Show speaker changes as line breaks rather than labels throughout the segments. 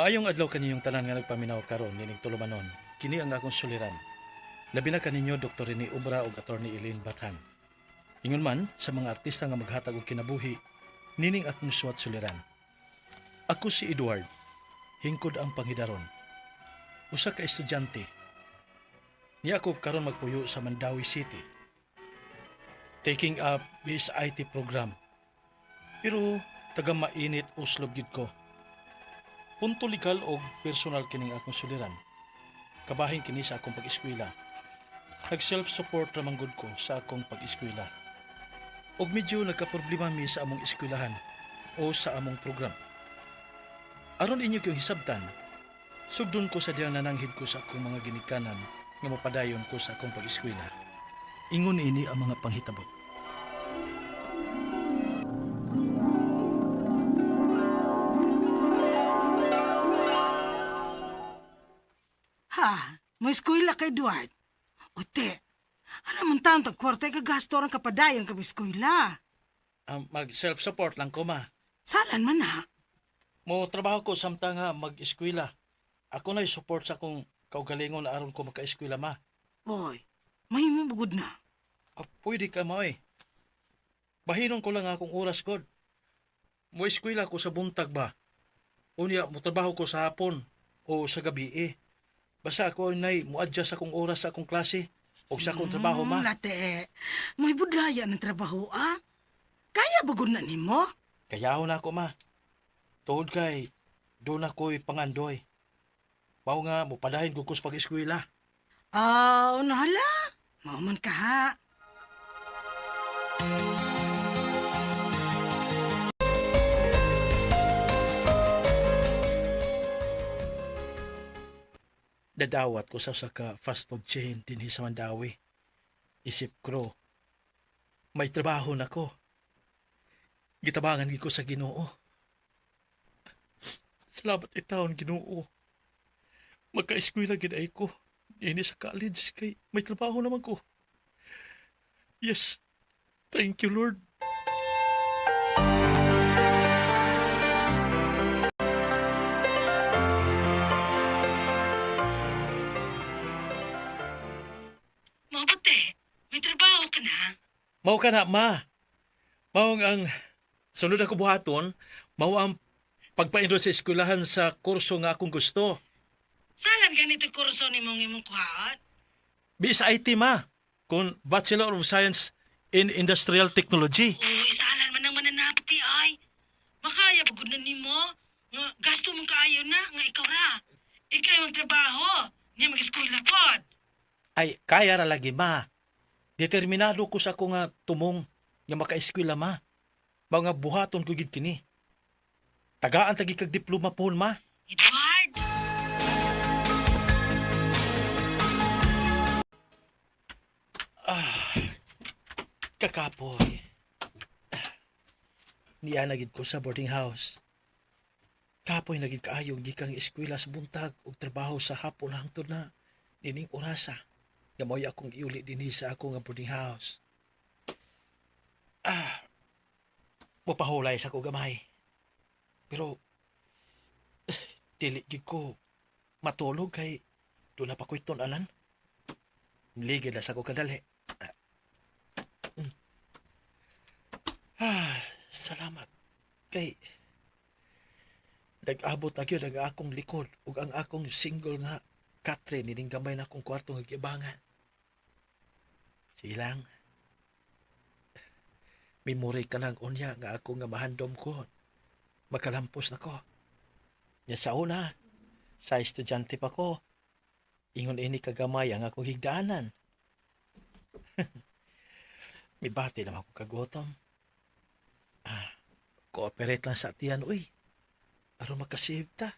Maayong adlaw kaninyong tanan nga nagpaminaw karon nining tulumanon. Kini ang akong suliran. Labi na kaninyo Dr. Rene Obra ug Attorney Elaine Bathan. Ingon man sa mga artista nga maghatag og kinabuhi, nining akong suwat suliran. Ako si Edward, hingkod ang panghidaron. Usa ka estudyante. Niya ako karon magpuyo sa Mandaue City. Taking up BSIT program. Pero taga mainit Oslob gid ko. Punto legal og personal kining akong suliran. Kabahin kini sa akong pag-eskwela. Nag-self-support ra man gud ko sa akong pag-eskwela. Og medyo nagkaproblema mi sa among eskwelahan o sa among program. Aron inyo kayong hisabtan, sugdon ko sa diyang nananghid ko sa akong mga ginikanan nga mapadayon ko sa akong pag-eskwela. Ingon ini ang mga panghitabo.
Ha, mo eskwela kay Edward. Ote, ano man taon tag kwarta ka gasto ang kapadayon ka eskwela.
Mag-self-support lang ko, ma.
Salan man na.
Mo trabaho ko samtang nga mag-eskwela. Ako na'y support sa akong kaugalingon aron ko maka-eskwela, ma.
Oy, mahimo bugod na.
Ah, pwede ka, ma, eh. Bahinon ko lang akong oras, God. Mo eskwela ko sa buntag ba? Unya, mo trabaho ko sa hapon o sa gabi, eh. Basta ako nay mo-adjust akong oras sa akong klase o sa akong trabaho, ma.
Late, may budlaya ng trabaho, ah. Kaya bugod na nimo?
Kayahon na ako, ma. Tuod kay, doon ako'y pangandoy. Mao nga, mupadahin ko ko sa pag-eskwela.
Aw, nahala. Mao man ka ha.
Dadawat ko sa usa ka fast food chain dinhi sa Mandaue. Isip ko, may trabaho na ko. Gitabangan gid ko sa Ginoo. Salamat itawon Ginoo. Magka-eskwela gid ay ko. Dinhi sa college kay may trabaho naman ko. Yes. Thank you, Lord.
Mabuti, may trabaho ka na.
Mao ka na, ma. Mao ang sunod ako buhaton, mao ang pagpa-enroll sa eskwelahan sa kurso nga akong gusto.
Salan ganito kurso ni mong imong kuhaot?
BSIT, ma. Kung Bachelor of Science in Industrial Technology.
Uy, salan man ang mananapti ay. Makaya bugod na nimo. Nga gasto mong kaayo na, nga ikaw ra. Ikaw magtrabaho, niya mag-eskwela pod.
Ay, kaya ra lagi, ma. Determinado ko sa ako nga tumong nga makaeskwela, ma. Mao nga buhaton ko gid kini. Tagaan tagi kag diploma pohon, ma.
Edward!
Ah, kakapoy. Niya na gid ko sa boarding house. Kapoy na gid kaayo gikan eskwela sa buntag ug trabaho sa hapon hangtod na nining orasa. Nga mao'y akong iuli dinhi sa ako nga boarding house. Ah, mopahulay sa ko gamay. Pero dili gid ko matulog kay doon na pa ko'y tun-anan. Ligid na sa ko kadali. Ah, salamat. Kay nag-abot na gyud ang akong likod ug ang akong single nga katre nining gamay na akong kwarto nga gibangan. Silang memory ka lang unya nga ako nga mahandom ko. Makalampos na ko. Nya sa una, sa estudyante pa ko, ingon ini kagamay ang akong higdaanan. Mibati naman ako kagutom. Ah, cooperate lang sa atiyan, uy. Aron makasave ta.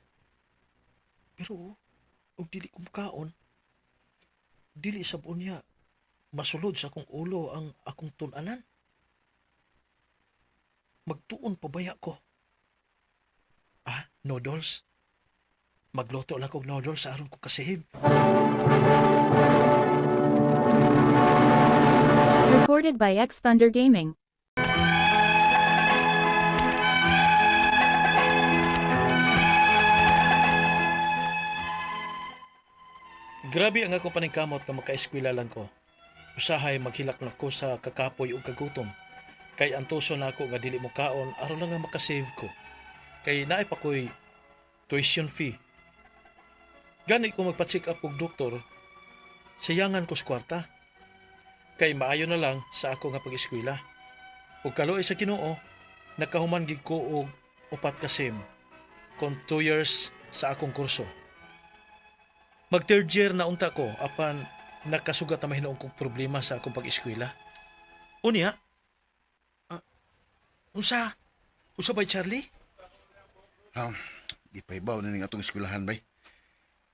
Pero, og dili ko mukaon, dili sa unya, masulod sa akong ulo ang akong tun-anan. Magtuon pa baya ko. Ah, noodles. Magluto lang kog noodles aron ko kasave.
Recorded by X Thunder Gaming.
Grabe ang akong paningkamot nga makaeskwela lang ko. Usahay maghilak na ko sa kakapoy ug kagutom. Kay antuso na ako nga dili mo kaon aron lang nga makasave ko. Kay naay pa ko'y tuition fee. Gani ko magpa-check up og doktor, sayangan ko sa kwarta. Kay maayo na lang sa ako nga pag-eskwela. Ug kaluoy sa Ginoo, nakahuman gid ko og 4 ka sem kon 2 years sa akong kurso. Mag third year na unta ko apan nakasugat na mahinuon kong problema sa akong pag-eskwela. Unya, unsa? Unsa bay, Charlie?
Ha, gipaibaw na ning atong eskwelahan bay.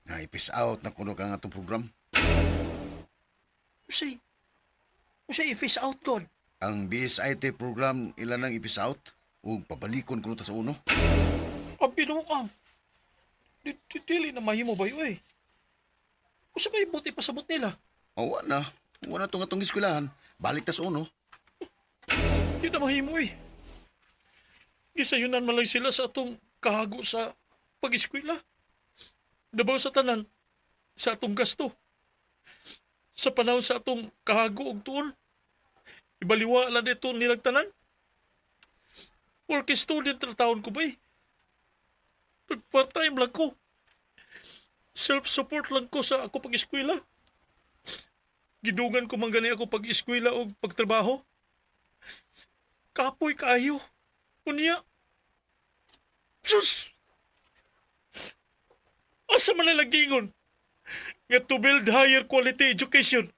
Na ipis out na kuno kang atong program.
Unsay? Unsay i-phase out god?
Ang BSIT program ila nang ipis out ug pabalikon kuno ta sa uno.
Ang binuang. Dili na mahimo bay oy. Unsa may buti pasabot nila?
Awa na. Wa na tong atong eskwelahan. Balik ta sa uno.
Di na mahimo eh. Gisayunan man lang sila sa atong kahago sa pag-eskwela. Dabaw sa tanan, sa atong gasto. Sa panahon sa atong kahago og tuon, ibaliwa lang ito nilang tanan. Working student na taon ko ba eh. Nag-part-time lang ko. Self-support lang ko sa ako pag-eskwela. Gidungan ko man gani ako pag-eskwela o pagtrabaho. Kapoy kaayo. Unya. Sus! Asa man nalagingon? Nga to build higher quality education.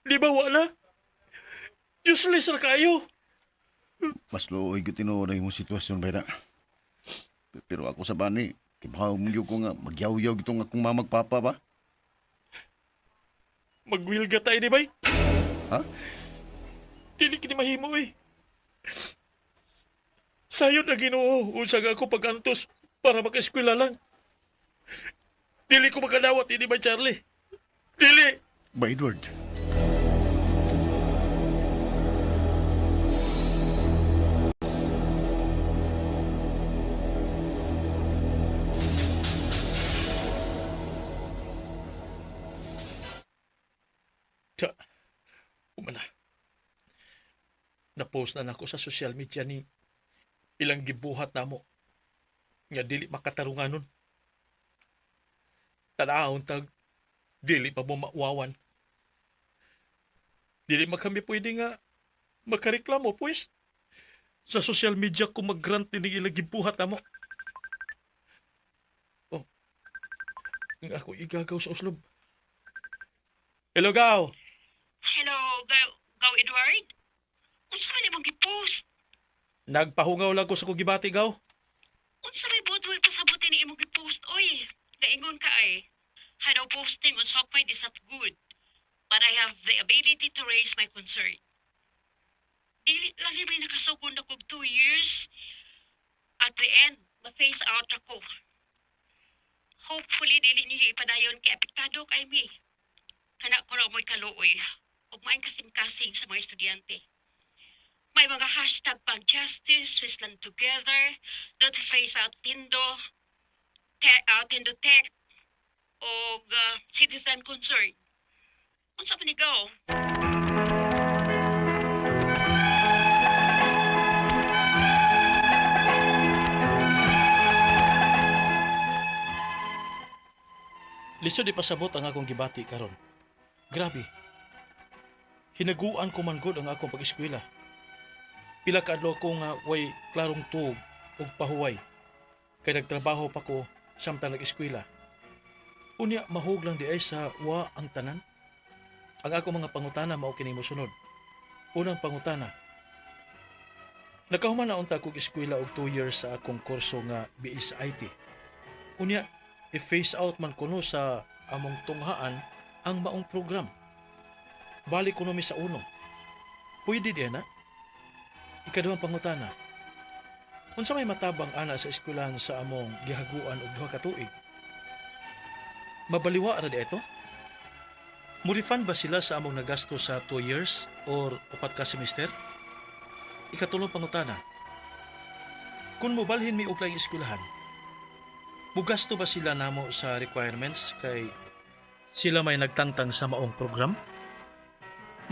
Di ba wala? Useless ra kaayo.
Mas luoy gyud tinuod ang imong sitwasyon bay na. Pero ako sa bani, kibaw mo gyud ko nga magyaw-yaw gitong akong mama ug papa ba?
Magwilga tayo di bay?
Ha?
Dili kini mahimo eh. Sayon na Ginoo, usag ako pag-antos para makaeskwela lang. Dili ko makadawat ini ba, Charlie? Dili!
Ba Edward?
Sa, umana. Na-post na nako sa social media ni ilang gibuhat namo nga dili makatarunganon. Tanahon tag dili pa mo mauwawan. Dili man kami pwede nga makareklamo pues. Sa social media ko mag-grant ni ilang gibuhat namo. Oh. Nga ako igagaw sa uslob. Hello, Gaw.
Hello, Gaw, Gaw Edward? Unsa man imong gipost?
Nagpahungaw lang ko sa kong gibati, Gaw.
Unsa may buot way pasabot ni imong gipost oy? Gaingon ka ay. Hanaw posting on SOCMED is not good. But I have the ability to raise my concern. Dili lagi may nakasugod na kog 2 years. At the end, ma-face out ako. Hopefully, dili niyo ipadayon kay apektado kay mi. Kana ko ra mo'y kaluoy. Ug maayong kasing-kasing sa mga estudyante. May mga hashtag pang justice, Switzerland together, don't face out Tindo, Tindo Tech, og citizen concern. Unsa man ni go?
Lisod ipasabot ang akong gibati karon. Grabe. Hinaguan ko man gud ang akong pag-eskwela. Pila ka adlaw ko nga way klarong tuog ug pahuway. Kay nagtrabaho pa ko samtang nag-eskwela. Unya mahug lang di ay sa wa ang tanan. Ang ako mga pangutana mao kini mosunod. Unang pangutana. Nakahuman na unta kog eskwela og 2 years sa akong kurso nga BSIT. Unya i-phase out man kuno sa among tunghaan ang maong program. Balik kuno mi sa uno. Pwede di na. Ikaduhang pangutana. Unsa may matabang ana sa eskwelahan sa among gihaguan og duha ka tuig? Mabaliwa ra di ito? Murifund ba sila sa among nagasto sa 2 years or 4 ka semester? Ikatulong pangutana. Kung mobalhin mi og laing eskwelahan, mugasto ba sila namo sa requirements kay Sila may nagtangtang sa maong program?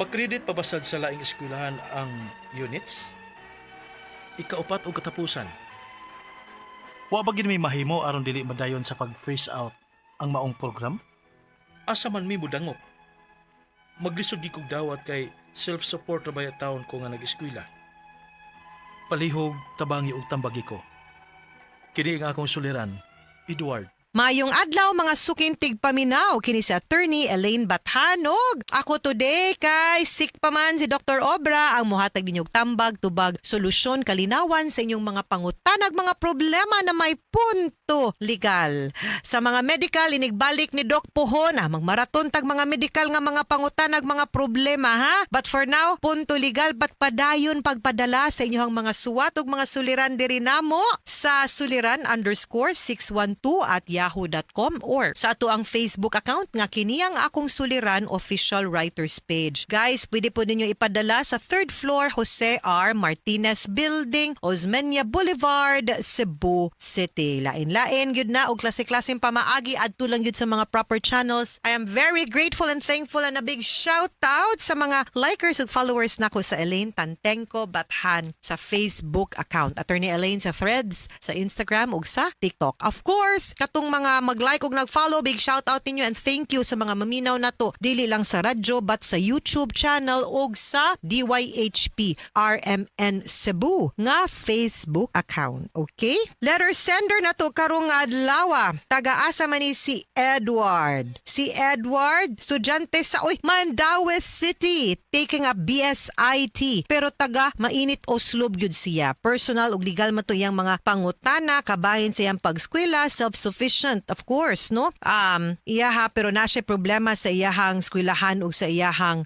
Makredit pa basad sa laing eskwelahan ang units? Ikaupat og katapusan. Wa ba gid mi mahimo aron dili madayon sa pag-phase out ang maong program? Asa man mi modangop? Maglisod gid kog dawat kay self-support ra baya taon ko nga nag-eskwela. Palihog tabangi og tambagi ko. Kini ang akong suliran, Edward.
Maayong adlaw, mga suking tigpaminaw, kini si Attorney Elaine Bathanog. Ako today kay sick pa man si Dr. Obra ang muhatag ninyong tambag, tubag, solusyon, kalinawan sa inyong mga pangutanag, mga problema na may punto legal. Sa mga medical, inigbalik ni Doc Pohon, magmaraton tag mga medical nga mga pangutanag, mga problema, ha. But for now, punto legal, but padayon pagpadala sa inyong mga suwat ug mga suliran diri namo sa suliran_612@yahoo.com or sa ato ang Facebook account nga kini ang Akong Suliran Official Writers Page. Guys, pwede po ninyo ipadala sa third floor, Jose R. Martinez Building, Osmeña Boulevard, Cebu City. Lain-lain gyud na og klase-klaseng pamaagi, adto lang gyud sa mga proper channels. I am very grateful and thankful and a big shout out sa mga likers ug followers nako sa Elaine Tantenko Bathan sa Facebook account. Attorney Elaine sa Threads, sa Instagram ug sa TikTok. Of course, katong mga mag-like ug nag-follow, big shout out ninyo and thank you sa mga maminaw nato dili lang sa radyo but sa YouTube channel ug sa DYHP RMN Cebu nga Facebook account. Okay? Letter sender na to karong adlaw. Taga-asa man ni si Edward? Si Edward, estudyante sa, oy, Mandaue City, taking up BSIT. Pero taga Mainit Oslob gyud siya. Personal ug legal man to iyang mga pangutana kabahin sa iyang pagskwela, self-sufficient of course, no? Iyaha pero na siya problema sa iyahang eskwelahan ug sa iyahang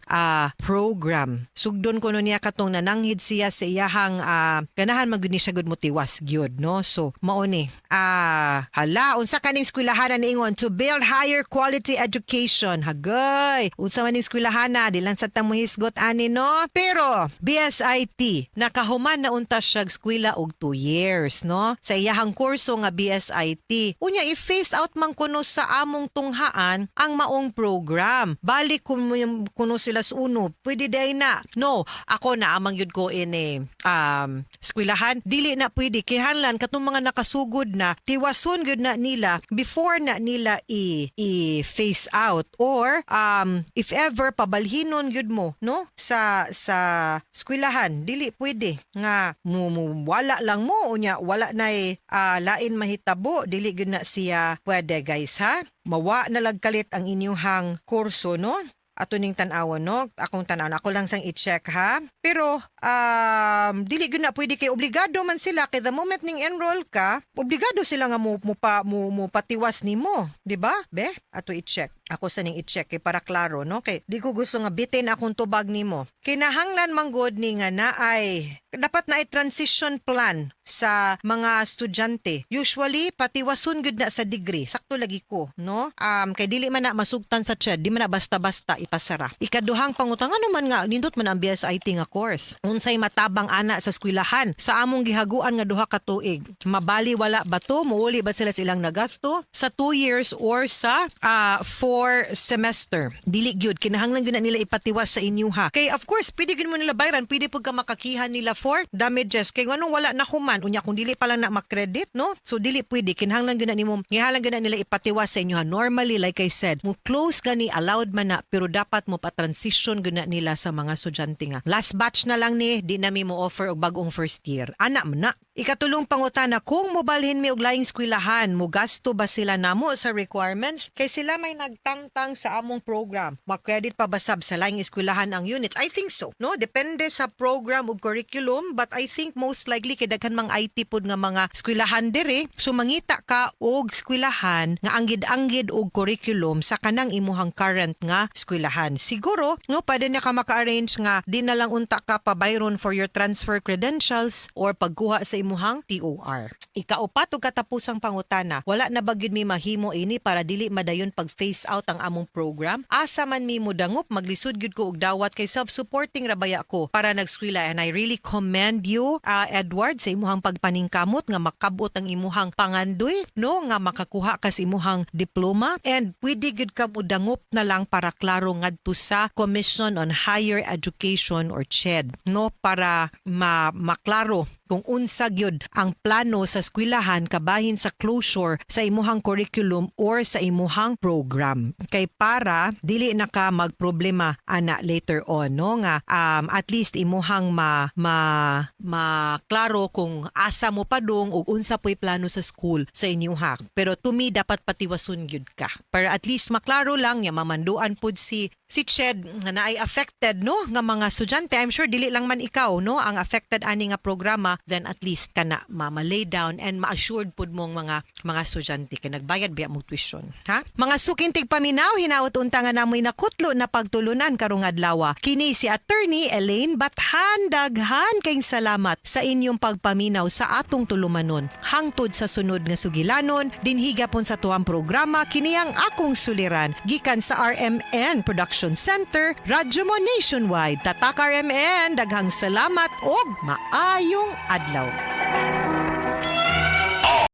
program. Sugdon kuno niya katong nananghid siya sa iyahang ganahan man gyud ni siya gud motiwas gyud, no? So mao ni. Hala, unsa kaning eskwelahan na niingon to build higher quality education? Hagay, unsa man ning eskwelahan na, di lang sa ta mohisgot ani, no? Pero BSIT, nakahuman na unta siya eskwela og 2 years, no? Sa iyahang kurso nga BSIT. Unya i-phase out man kuno sa among tunghaan ang maong program. Balik kung kuno sila sa uno, pwede day na. No, ako na amang yun ko ini eskwelahan, dili na pwede, kinahanglan katong mga nakasugod na, tiwason gyud na nila before na nila i phase out or if ever pabalhinon gyud mo, no, sa eskwelahan. Dili pwede nga mo wala lang mo, unya wala nay lain mahitabo. Dili gyud na siya pwede, guys, ha. Mawa na lagkalit ang inyong kurso, no? Ato ning tan-awon, no? Akong tan-awon, ako lang sang i-check, ha. Pero dili gyud na pwede kay obligado man sila, kay the moment ning enroll ka, obligado sila nga mo mo pa mo, mo patiwas nimo, di ba? Be, ato i-check. Ako sa ning i-check kay para klaro, no? Kay di ko gusto nga bitin akong tubag nimo. Kinahanglan man gud ni nga naay dapat na transition plan sa mga estudyante. Usually patiwason gud na sa degree. Sakto lagi ko, no? Kay dili man na masugtan sa CHED, di man na basta-basta ipasara. Ikaduhang pangutang, ano man nga nindot man ang BSIT nga course? Unsay matabang ana sa eskwelahan sa among gihaguan nga 2 ka tuig? Mabali wala ba to? Muuli ba sila sa ilang nagasto sa 2 years or sa 4 semester? Dili gyud, kinahanglan gyud na nila ipatiwas sa inyo, ha. Kay of course pwede gyud mo nila bayran, pwede pud ka makakihan nila for damages kay nganong wala na human, unya kung dili pa lang na makredit, no? So dili pwede, kinahanglan gyud na nimo, kinahanglan gyud na nila ipatiwas sa inyo, ha. Normally, like I said, mo close gani, allowed man na, pero dapat mo pa-transition gyud na nila sa mga estudyante nga last batch na lang ni, di na mi mo offer og bag-ong first year. Ana man na. Ikatulong pangutana, kung mobalhin mi og laing eskwelahan, mo gasto ba sila namo sa requirements? Kay sila may nagtangtang sa among program. Ma-credit pa ba sab sa laing eskwelahan ang units? I think so. No, depende sa program ug curriculum, but I think most likely kay daghan mang IT pod nga mga eskwelahan diri. So mangita ka og eskwelahan nga anggid-anggid og curriculum sa kanang imuhang current nga eskwelahan. Siguro, no, pwede na ka maka-arrange nga di na lang unta ka pabayron for your transfer credentials or pagkuha sa imuhang TOR. Ikaupat ug katapusang pangutana, wala na ba gyud mi mahimo ini para dili madayon pag phase out? out ang among program. Asa man mi modangop, maglisod gyud ko og dawat kay self-supporting ra baya ko para nagskwela, and I really commend you, Edward, sa imuhang pagpaningkamot nga makabot ang imuhang pangandoy, no, nga makakuha ka sa imuhang diploma, and pwede gyud ka modangop na lang para klaro ngadto sa Commission on Higher Education or CHED, no, para ma maklaro kung unsa gyud ang plano sa eskwelahan kabahin sa closure sa imuhang curriculum or sa imuhang program, kay para dili na ka magproblema ana later on, no, nga at least imuhang ma ma maklaro kung asa mo padung ug unsa po'y plano sa school sa inyuha. Pero to me, dapat patiwason gyud ka para at least maklaro lang nya mamanduan pud si CHED nga naay affected, no, nga mga estudyante. I'm sure dili lang man ikaw, no, ang affected ani nga programa. Then at least kana ma-lay down and ma-assured pud mong mga estudyante kay nagbayad biya mo tuition, ha. Mga suking tigpaminaw, hinaot unta nga namoy nakutlo na pagtulunan karong adlaw. Kini si Attorney Elaine Bathan. Daghan kayong salamat sa inyong pagpaminaw sa atong tulumanon. Hangtod sa sunod nga sugilanon dinhi gapon sa tuang programa, kini ang Akong Suliran, gikan sa RMN Production Center, Radyo Mo Nationwide. Tatak RMN, daghang salamat og maayong adlaw.